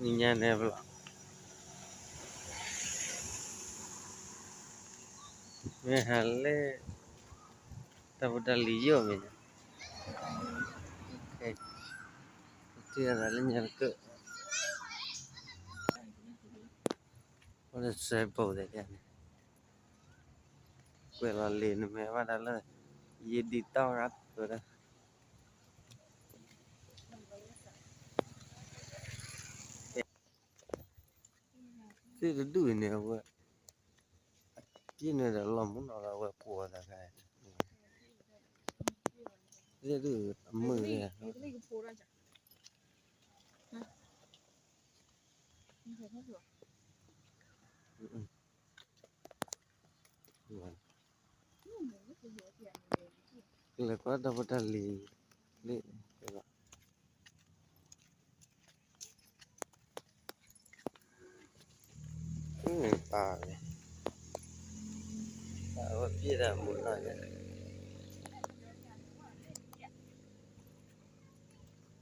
နံၤညါန့ၣ်ဘျီ မ့ၢ်ဟးလၢ တၢ်ဖိတၢ်လံၤယိၣ်မ့ၢ်ညါ ထံၣ်အသးလၢညါတကၢၢ် အိၣ်လၢစဲဘိးသ့ၣ်န့ၣ် ကွဲးလီၤလံာ်နမဲာ်ဘၣ်တၢ်လၢ ယံာ်ဒံးတီၢ်ရၣ်ကဒီး သ့ၣ်တဒူၣ်အံၤန့ၣ် အဝဲ ပျဲန့ၣ်ဒီးလီၤမူနီၤလီၤ အဝဲကိးအသးခါ သ့ၣ်တဒူၣ်အမုာ်သ့ၣ် လဲၤကွၢ်တၢ်ဖိတၢ်လံၤလံ ပာ်ဝဲ ပာ်ဝဲပျဲတၢ်မူနီၤ မ့ၢ်နဟး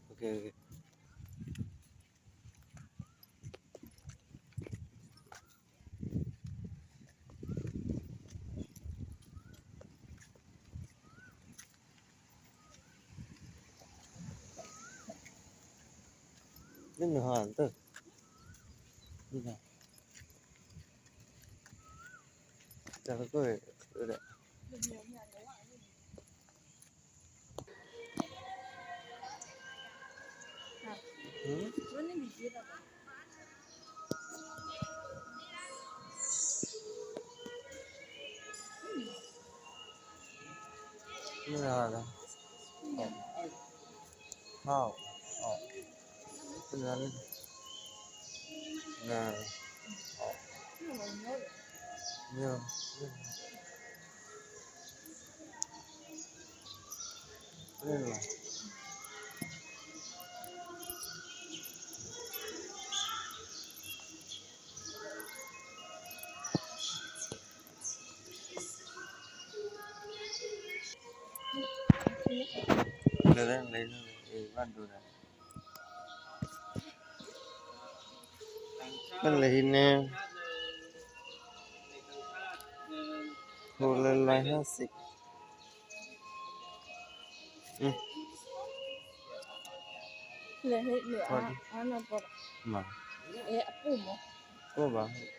တၢ် တၢ်ကီၢ် မ့ၢ်လၢ ဟး ဟး ဘၣ်ဒိဒၣ် ဘၣ်လဲၤဟံးန့ၢ် ဟိလၢလၢဟၢ်စံး လဲၤဟံးန့ၢ် မၤ အပူၤမၤ ကိၢ်ဘၣ် န့ၣ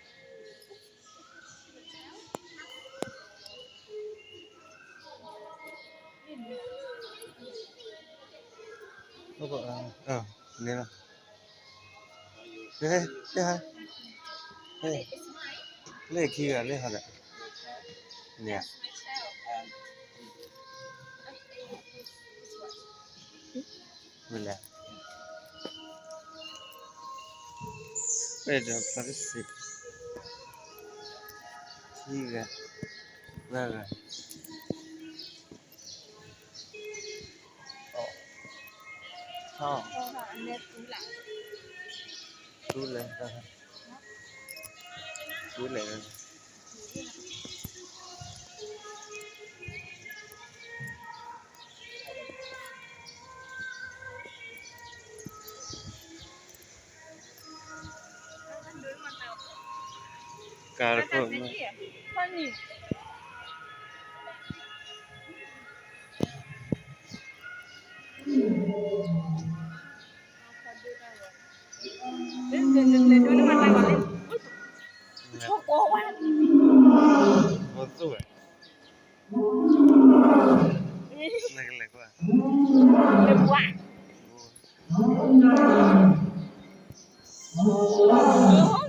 ်လီၤ လၢခံဂၤလၢဟီဒီး န့ၣ် မ့ၢ်လဲၣ် ပဲၢ်ဒီးဖျါတစ့ၢ် ခံဂၤ သၢဂၤ ထီၣ် သူလဲၤ သူလဲၤ ကါတခိၣ်မ့ၢ် ဘိသူဝဲ နကလဲၤကွၢ်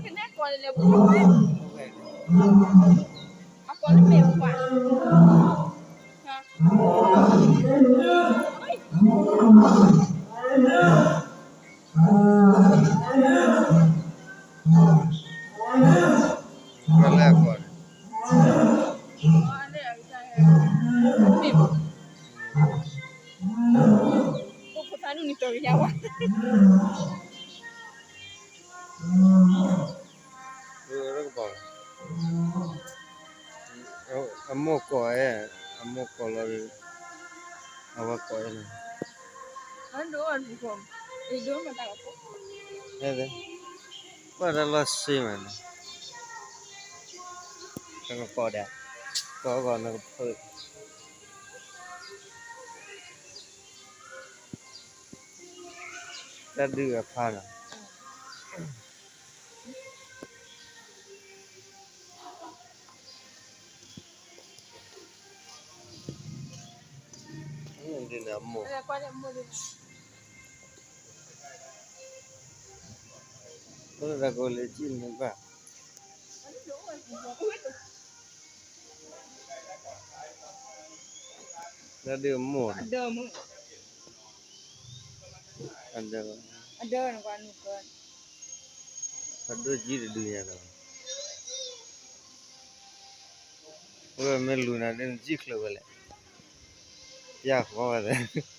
ကနဲၣ်ကွၢ်လဲၤပူၤ အကွၢ်လၢမဲာ်ပူၤ ကလဲၤကွၢ် ဖိသၣ်ဒူၣ်န့ၣ် ကၠီကယါဝဲ ကဘၣ် အမိၢ်ကိးဝဲ အမိၢ်ကိးလီၤ အဝဲကိးဝဲန့ၣ် အဒိၣ်အဒိၣ် အဒိၣ်မတၤကဖိ ဟဲ ပှၤတၢ်လီၢ်စ့မးန့ၣ်, နကကိးဒၣ်, ကိးဂီၤနကဖုး, တၢ်ဒုးအဖါနီၤ. ဒ်န့ၣ်အမိၢ်, အိၣ်တၢ်ကိးလၢကံၣ်န့ၣ်ဘၣ်, တၢ်ဒုးအမိၢ်, အဒၢ, အဒၢကံၣ်တဒုညါဒီး, ဝဲမ့ၢ်လူၤနၤဒ်နကံၣ်ချၢးဝဲလဲၣ်, ပျၢ်ဃီဝဲလဲၣ်.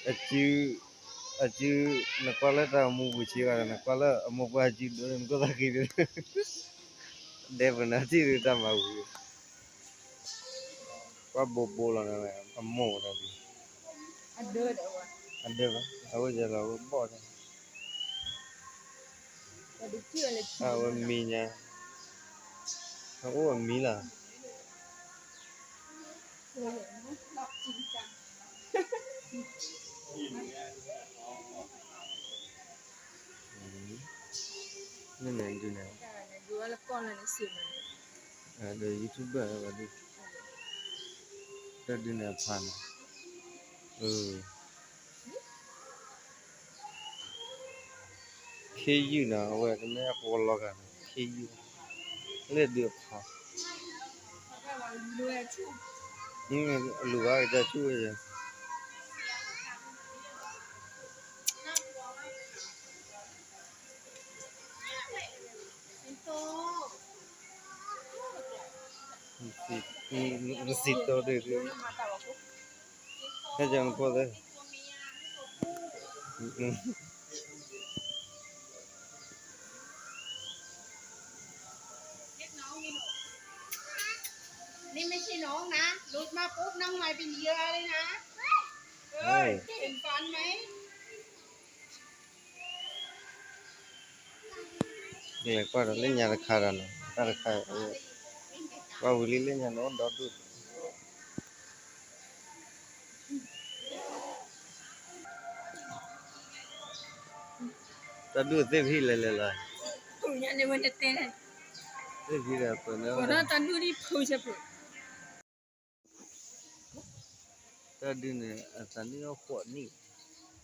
အစု, အစု, နကွၢ်လၢတၢ်မူပူၤဆံးဘၣ်ဒီး နကွၢ်လၢအမိၢ်ပှၢ်စုဒိၣ် နကွၢ်သးဃံဒီး, ဒဲပနၢ်ထံၣ်ဒုးတၢ်မၤဝံၤ, ကွၢ်ဘိဘိလီၤန့ၣ် အမိၢ်ဒီးဒုး, အဒၢဘၣ်, အဝဲယဲလီၤဝဲဘီၣ်ဒီး, အဝဲမံၤညါ, အအိၣ်အမံၤလီၤ. န့ၣ်ဒုးန့ၣ်, ဒီး YouTuber ဘၣ်ဒုး, တၢ်ဒုးန့ၣ်အဖါန့ၣ်, ခ့ယုၢ်နီၤ အဝဲတမ့ၢ်အကဝီၤလီၤဂာ်န့ၣ် ခ့ယုၢ်, လၢဒုးအဖါ, အလူၤဘၣ်ကစၢ်ဆူၣ်ဝဲယဲ နစံးတီဒုး, ဟဲကနဖိသၢ, လဲၤကွၢ်ဒီးလၢညါတခါဒီးနီၤ, တၢ်တခါ, ကွၢ်ဝံၤလံလၢညါန့ၣ်အိၣ်ဒီဒူၣ် တၢ်ဒုးသ့ၣ်ဖံးလဲၤလဲၤလီၤ, သ့ၣ်ဖံးဒီးပၢၢ်န့ၣ်, တၢ်ဒုးန့ၣ် အသးနံၣ်အိၣ်ဃိးနံၣ်,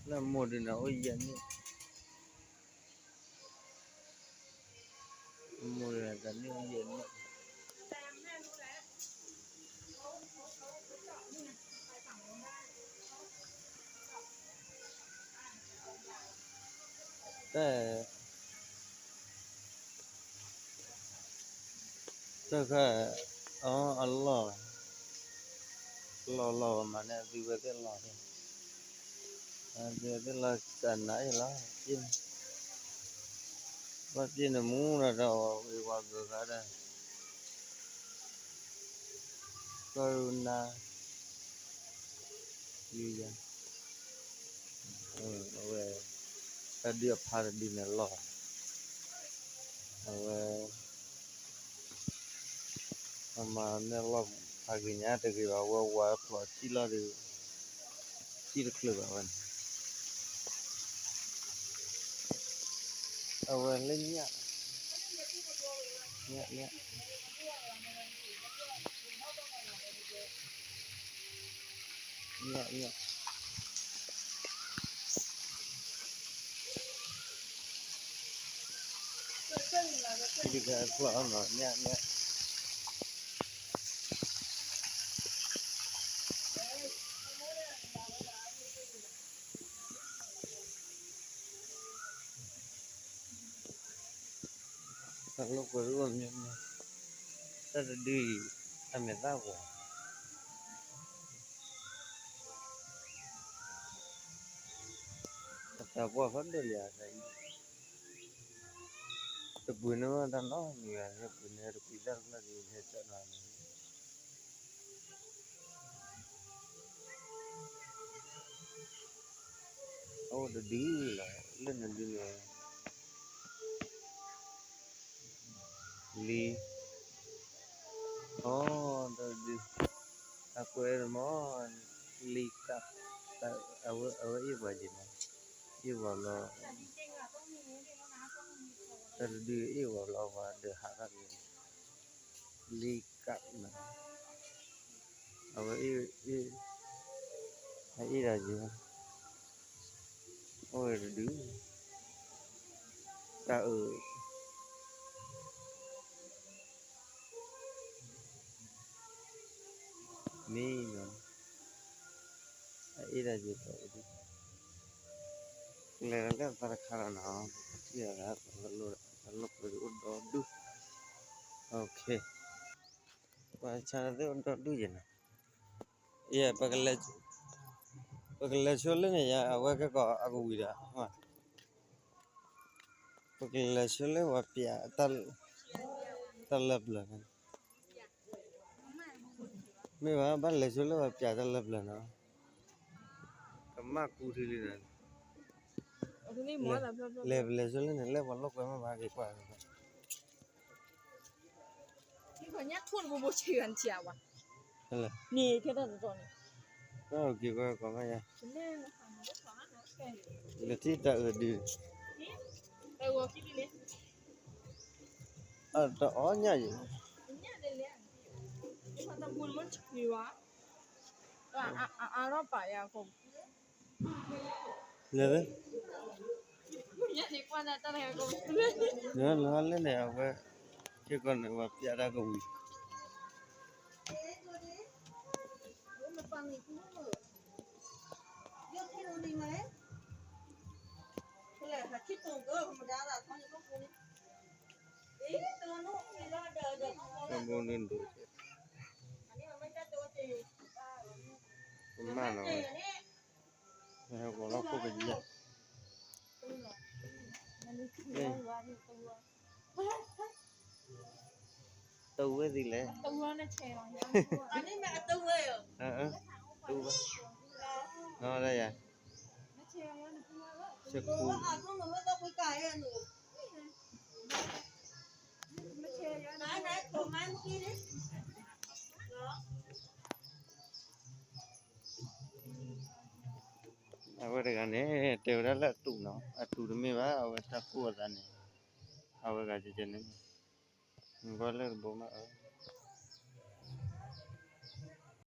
လၢမိၢ်ဒုးန့ၣ်အိၣ်ယဲၢ်နံၣ်, မိၢ်ဒုးန့ၣ်အသးနံၣ်အိၣ်ယဲၢ်နံၣ်. တၢ်, တၢ်ခါ, အီၣ်အလီၢ်, လီၢ်လီၢ်မၤန့ၢ်အသုဝဲသ့ၣ်လီၢ်, အသုဝဲသ့ၣ်လီၢ်စးနးအ့ၣ်လီၤ, ဘၣ်ပျဲန့ၣ်မူဒီးတၢ်အီၣ်ဝံၤဝါဂၢၤဂၤဒီး ကီၢ်ရူနါ, ယူယၤ, အဝဲ, တၢ်ဒုးအဖါတဒုန့ၣ်လီၤ, အဝဲ, အမၤန့ၢ်လီၢ်ဖးဂ့ၤညါတဂ့ၤဘၣ် အဝဲဝါဖျိးစံၣ်လီၤဒီး, စံၣ်တချုးဘၣ်ဝဲန့ၣ် အဝဲလၢညၣ်, ညၣ်, ညၣ်, ညၣ်, ညၣ်, ညၣ်, တၢ်လီၢ်ကွဲးဒိၣ်မး, တၢ်တဒုအံၤ အမဲာ်သၣ်ဂီၤ, အသးပှၢ်ဖးဒိၣ်လံအသးအံၤ, တပှ့ၤန့ၢ်တၢ်နီတမံၤဘၣ်, တပှ့ၤန့ၢ်တၢ်တဖျၢၣ်ဒုးဟဲကၢနီၤန့ၣ် အအိၣ်တဒုလီၤ လၢနဒုန့ၣ်, လံ, အိၣ် တၢ်ဒုး, အကွဲးမ့ၢ် လံကး, အဝဲ အဝဲအ့ၣ်ပှၤက့ၤမး, အ့ၣ်ပှၤဘျီ, တၢ်တဒုးအ့ၣ်ပှၤဘျီ ပှၤဒီးဟးထီၣ်က့ၤ, လံကးမး, အဝဲအ့ၣ်, အအ့ၣ်တၢ်က့ၤ, အိၣ်ဝဲတဒုး, တၢ်အုး မ့ၢ်နီၤ, အအ့ၣ်တၢ်က့ၤ တၢ်အုးဒုး, ကလဲၤလၢသးတခါလီၤနီၤ, ပထံၣ်အီၤဒၣ် တၢ်လီၢ်ပှဲၤဒုးအိၣ်ဒီဒူၣ်, ပှၤဆါသ့ၣ်အိၣ်ဒီဒူၣ်ယဲနီၤ, ယဲ ပကလဲၤဆိလၢန့ၣ်ယါ အဝဲကဲကီးအကဝံၤဒီး ပကလဲၤဆိလၢပှၤပျး တၢ်လၢပျၢၤ, မ့ၢ်ဘၣ် ဘၣ်လဲၤဆိလၢပှၤပျးတၢ်လၢပျၢၤနီၤ, ကမၣ်ကူထံလံနီၤ, လဲၤ ပလဲၤဆိလၢန့ၣ် လၢပှၤလိာ်ကွဲမ့ၢ်ဘၣ်က့ၤကွၢ် က့ၤကွၢ်ကီးမးယါ, လၢထံၣ်တၢ်အုးဒုး, အတအီၣ်ညၣ်ယံၤ, လဲၤ, လၢန့ၣ်အဝဲ ကဲကီးန့ၣ် ပှၤပျးတၢ်ကဝံၤ ကမၣ်လီၤဝဲ, တဝဲသ့ၣ်လဲၣ်, တဝဲ, ယ, အဝဲတဂၤန့ၣ် တဲဝဲဒၣ်လၢအတူးနီၤ, အတူးတမ့ၢ်ဘၣ် အဝဲတၢ်ကိၢ်အသးန့ၣ်, အဝဲဂၤကဲန့ၣ်, ဘၣ်လၢတဘိမး